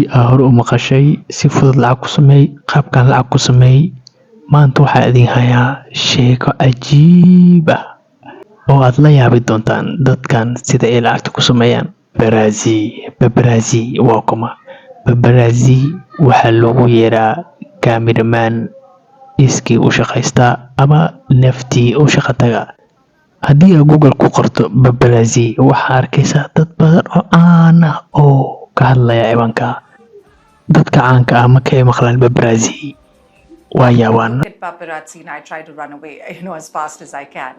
Haddii aad hore u maqashay si fudud lacag ku sameey, qaabkan lacag ku sameey, maanta waxaa idin hayaa sheeko cajiib ah oo aad la yaabi doontaan dadkan sida ay lacagta ku sameeyaan. Paparazzi, paparazzi waa kuma? Paparazzi waxaa loogu yeeraa cameraman iskii u shaqaysta ama naftii u shaqo taga. Haddii aad Google ku qorto paparazzi, waxaa arkaysaa dad badan oo caan ah oo ka hadlaya ciwaanka. Dadka caanka ah marka ay maqlaan paparazzi waa yaabaan. At paparazzi and I try to run away as fast as I can.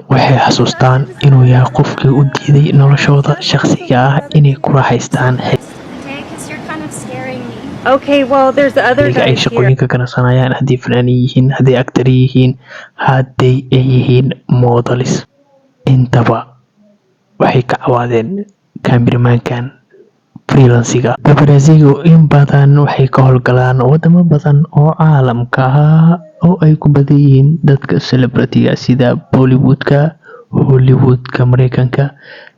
Waxay xasuustaan inuu yahay qofkii u diiday noloshooda shaqsiga ah inay ku raaxaystaan Okay, because you're kind of scaring me. Okay, well, there's other xilliga ay guys here. shaqooyinka ganacsanayaan, haddii fanaanin yihiin, hadday actor yihiin, hadday ay yihiin models, intaba waxay ka cawaadeen cameramankan freelancega. Paparazzigu in badan waxay ka howlgalaan wadamo badan oo caalamka ah oo ay ku badan yihiin dadka celebrity-ga, sida Bollywoodka, Hollywoodka Mareykanka.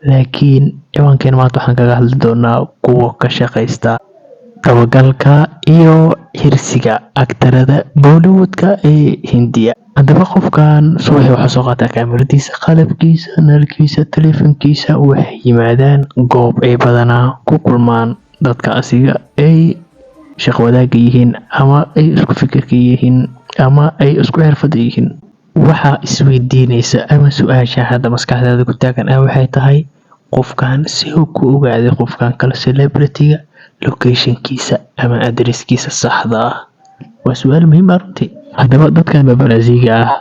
Laakiin ciwaankeena maanta waxaan kaga hadli doonaa kuwa ka shaqaysta dabagalka iyo xirsiga aktarada Bollywoodka ee Hindiya. Haddaba qofkan subaxii waxaa soo qaataa kaamiradiisa, qalabkiisa, nalkiisa, taleefankiisa. Waxay yimaadaan goob ay badanaa ku kulmaan dadka asiga ay shaqo wadaagga yihiin ama ay isku fikirka yihiin ama ay isku xirfada yihiin. Waxaa isweydiinaysa ama su-aasha hadda maskaxdaada ku taagan ah waxay tahay: qofkan si uu ku ogaaday qofkan kale celebrity-ga locationkiisa ama addresskiisa saxda ah? Waa su-aal muhiim ah runtii. Haddaba dadkan paparazzi-ga ah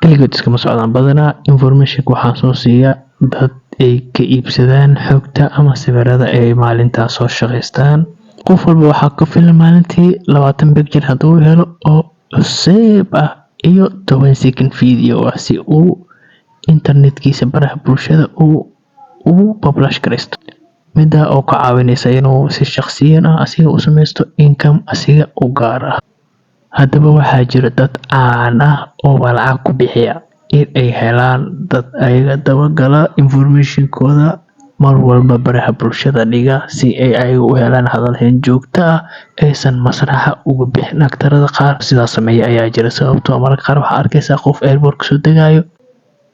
kaligood iskama socdaan. Badanaa informationka waxaa soo siiya dad ay ka iibsadaan xogta ama sawirada ay maalintaas soo shaqaystaan. Qof walba waxaa ku filan maalintii 20 picture hadduu helo oo cusub ah iyo 10 second video ah si uu internetkiisa baraha bulshada uu ugu publish garaysto, middaa oo ka caawinaysa inuu si shaqsiyan ah asiga u sameysto income asiga u gaar ah. Haddaba waxaa jira dad caan ah oo lacag ku bixiya in ay helaan dad ayaga dabagala, informationkooda mar walba baraha bulshada dhiga, si ay ayaga u helaan hadalhayn joogto ah, aysan masraxa uga bixin. Aktarada qaar sidaas sameeya ayaa jira, sababtoo mararka qaar waxaa arkaysaa qof airport kasoo degayo.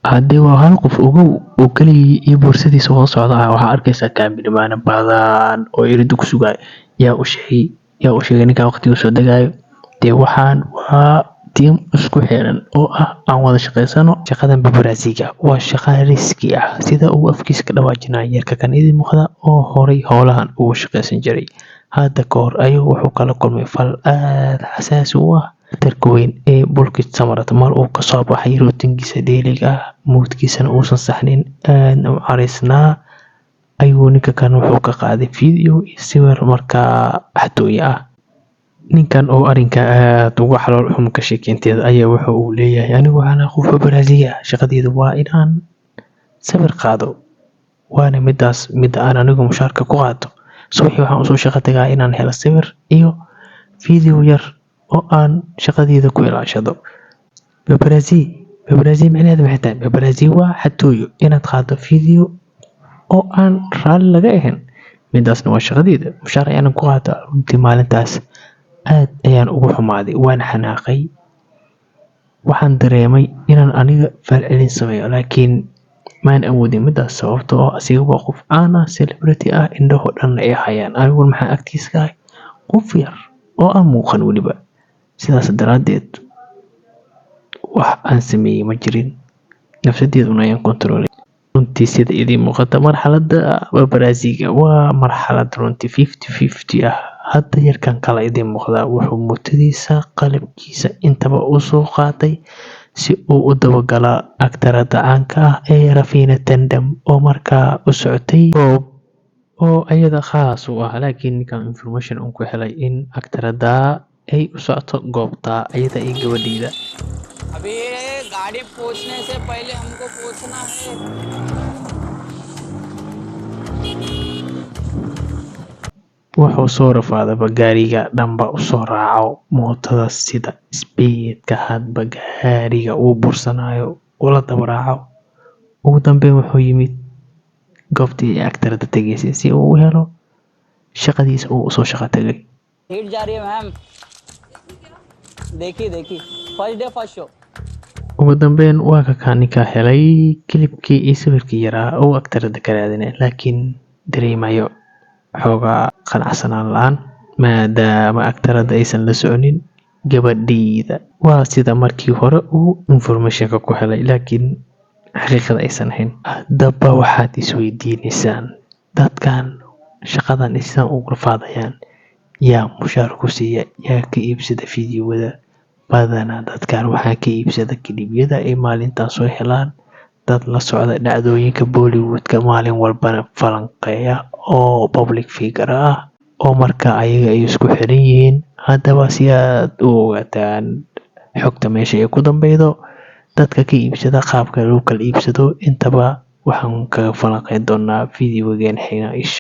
Haddii waa hal qof, ogow, oo keligii iyo boorsadiisa wada socda ah, waxaa arkaysaa cameraman badan oo irida ku sugayo. Yaa u sheegay? Yaa u sheegay ninkan waqtiga soo degayo? Dee waxaan waa team isku xiran oo ah aan wada shaqaysano. Shaqadan paparazzi-ga waa shaqa risky ah, sida uu afkiisa ka dhawaajinayo yarka kan idin muuqda oo horay howlahan ugu shaqaysan jiray. Hadda ka hor ayuu wuxuu kala kulmay fal aad xasaasi u ah actorka weyn ee Pulkit Samrat, mar uu kasoo baxay routinekiisa daily-ga ah, moodkiisana uusan saxnin, aadna u caraysnaa, ayuu ninka kan wuxuu ka qaaday video iyo sawir markaa xatooyo ah. Ninkan oo arrinka aad uga xalool xum ka sheekeynteeda ayaa wuxa uu leeyahay: "Anigu waxaan ahay qof paparazzi ah, shaqadeydu waa inaan sawir qaado, waana midaas mida aan anigu mushaarka ku qaato. Subaxii waxaan usoo shaqo tagaa inaan helo sawir iyo video yar oo aan shaqadeyda ku ilaashado." Paparazzi, paparazzi micnaheedu maxay tahay? Paparazzi waa xatooyo, inaad qaado video oo aan raalli laga ahayn. "Midaasna waa shaqadeyda, mushaar ayaanan ku qaataa. Runtii maalintaas aad ayaan ugu xumaaday, waan xanaaqay, waxaan dareemay inaan aniga falcelin sameeyo, laakiin maan awoodin midaas, sababtoo ah asiga waa qof caan ah, celebrity ah, indhahoo dhan ay hayaan. Aniguna maxaan agtiisa ka ahay? Qof yar oo aan muuqan weliba. Sidaas daraadeed wax aan sameeyey ma jirin, nafsadeeduna ayaan controlay." Runtii sida idiin muuqata, marxaladda paparazzi-ga waa marxalad runtii 50-50 ah. Hadda yarkan kale idiin muuqdaa wuxuu mootadiisa, qalabkiisa intaba u soo qaatay si uu u dabagalaa aktarada caanka ah ee Raveena Tandon oo markaa u socotay goob oo iyada khaas u ah. Laakiin ninkan information uu ku helay in aktarada ay u socoto goobta, iyada iyo gabadheeda. अभी ये गाड़ी पहुंचने से पहले हमको पहुंचना है। Wuxuu soo rafaadaba gaariga dhanba usoo raaco mootada, sida speedka hadba gaariga uu bursanayo ula daba raaco. Ugu dambeyn wuxuu yimid goobtii ay aktarada tegaysay si uu u helo. shaqadiisa uu usoo shaqo tagay. Heat जा रही है मैम। देखी देखी, first day first show. Ugu dambeyn waa kakaa ninkaa helay clipkii iyo sawirkii yaraa oo aktarada ka raadinay, laakiin dareemayo xoogaa qanacsanaan la-aan, maadaama aktarada aysan la soconin gabadhiida. Waa sida markii hore uu informationka ku helay, laakiin xaqiiqada aysan ahayn. Haddaba waxaad isweydiineysaan, dadkan shaqadan ay ugu rafaadayaan yaa mushaar ku siiya? Yaa ka iibsada fiidiyowada? Badanaa dadkan waxaa ka iibsada clipyada ay maalintaas soo helaan dad la socda dhacdooyinka Bollywoodka, maalin walbana falanqeeya oo public figure ah, oo marka ayaga ay isku xiran yihiin. Haddaba si aad u ogaataan xogta meesha ay ku dambeydo, dadka ka iibsada, qaabka lagu kala iibsado, intaba waxaan kaga falanqeyn doonaa videogeena xiga, insha.